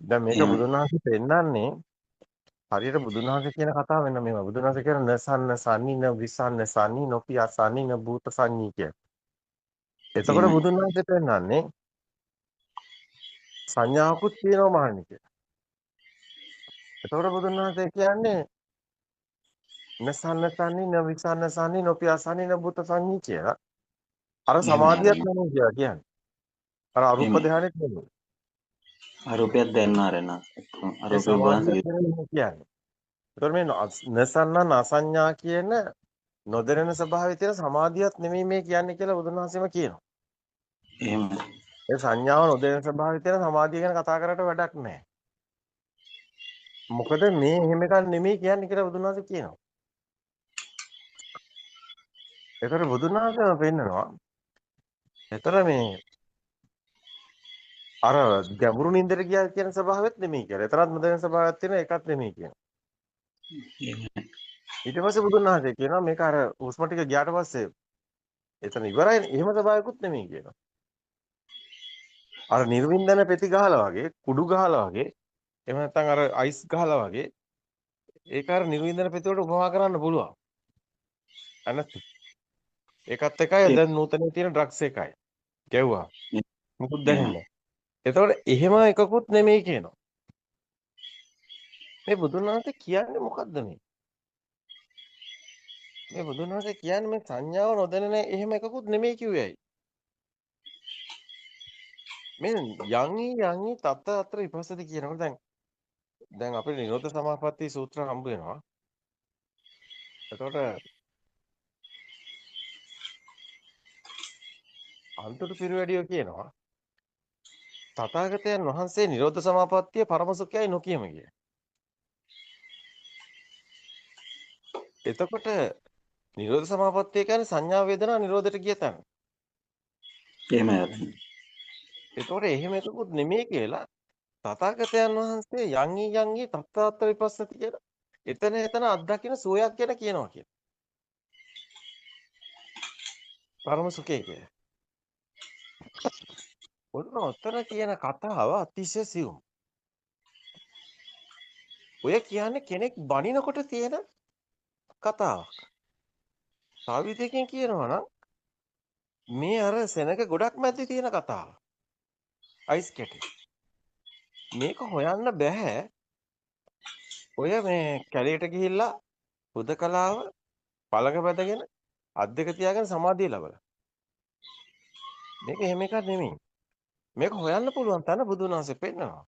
දැන් මේක එහෙමයි. බුදුන් වහන්සේ පෙන්නන්නේ හරියට බුදුන් වහන්සේ කියන කතාව වෙන මේවා. බුදුන් වහන්සේ කියන නසන්න සන්නි න විසන්න සන්නි නොපිය සන්නි න භූත සංඤී කිය. එතකොට එහෙමයි. බුදුන් වහන්සේ පෙන්නන්නේ සංඥාවකුත් තියෙනවා මහන්නේ කියලා. එතකොට බුදුන් වහන්සේ කියන්නේ නසන්න සන්නි න විසන්න සන්නි නොපිය සන්නි න භූත සංඤී කියලා. අර එහෙමයි. සමාධියක් නෙමෙයි කියලා කියන්නේ. අර අරූප එහෙමයි. ධානයෙත් නෙමෙයි. අරූපයක් දැනනවා රෙනා. ඒ අරූපය ඔබ වහන්සේ සමාධියක් නෙමෙයි කියන්නේ. එතකොට මේ නසන්න නසඤ්ඤා කියන නොදැනෙන ස්වභාවයේ තියෙන සමාධියක් නෙමෙයි මේ කියන්නේ කියලා බුදුන් වහන්සේම කියනවා. එහෙමයි. ඒ සංඥාව නොදැනෙන ස්වභාවයේ තියෙන සමාධිය ගැන කතා කරලා වැඩක් නැහැ. මොකද මේ එහෙම එකක් නෙමෙයි කියන්නේ කියලා බුදුන් වහන්සේ කියනවා. එතකොට බුදුන් වහන්සේම පෙන්නනවා. එතන මේ අර ගැඹුරු නින්දට ගියා කියන ස්වභාවයත් නෙමෙයි කියලා. එතරම් නොදැනෙන ස්වභාවයක් තියෙන එකක් නෙමෙයි කියනවා. එහෙමයි. ඊට පස්සේ බුදුන් වහන්සේ කියනවා මේක අර හුස්ම ටික ගියාට පස්සේ එතන ඉවරයි එහෙම ස්වභාවයකුත් නෙමෙයි කියනවා. අර නිර්වින්දන පෙති ගහලා වගේ කුඩු ගහලා වගේ එහෙම නැත්නම් අර අයිස් ගහලා වගේ ඒක අර නිර්වින්දන පෙති වලට උපමා කරන්න පුළුවන්. අනත් ඒකත් එකයි දැන් නූතනයේ තියෙන ඩ්‍රග්ස් එකයි. ගැව්වා. මුකුත් දැනෙන්නේ නැහැ. එතකොට එහෙම එකකුත් නෙමෙයි කියනවා. මේ බුදුන් වහන්සේ කියන්නේ මොකද්ද මේ? මේ බුදුන් වහන්සේ කියන්නේ මේ සංඥාව නොදැනෙන එහෙම එකකුත් නෙමෙයි කිව්වේ ඇයි? මේ යං යං තත්ත අතර විපස්සති කියනකොට දැන් දැන් අපිට නිරෝධ සමාපatti සූත්‍ර හම්බ වෙනවා. එතකොට අන්තුටු පිරුවැඩියෝ කියනවා තථාගතයන් වහන්සේ නිරෝධ සමාපත්තිය පරම සුඛයයි නොකියම කිය. එතකොට නිරෝධ සමාපත්තිය කියන්නේ සංඥා වේදනා නිරෝධයට ගිය තැන. එහෙමයි අපේ. එතකොට එහෙම එකකුත් නෙමෙයි කියලා තථාගතයන් වහන්සේ යං යං තත්තාත්ත විපස්සති කියලා එතන එතන අත්දකින්න සුවයක් ගැන කියනවා කියලා. පරම සුඛය කියලා. ඔන්න ඔතන කියන කතාව අතිශය සියුම්. ඔය කියන්නේ කෙනෙක් බනිනකොට තියෙන කතාවක්. තව විදිහකින් කියනවා නම් මේ අර සෙනඟ ගොඩක් මැද්දේ තියෙන කතාව. අයිස් කැටේ. මේක හොයන්න බෑ. ඔය මේ කැලේට ගිහිල්ලා හුදකලාව පළඟ බැඳගෙන අත් දෙක තියාගෙන සමාධිය ලබලා. මේක එහෙම එකක් නෙමෙයි. මේක හොයන්න පුළුවන් තැන බුදුන් වහන්සේ පෙන්නනවා.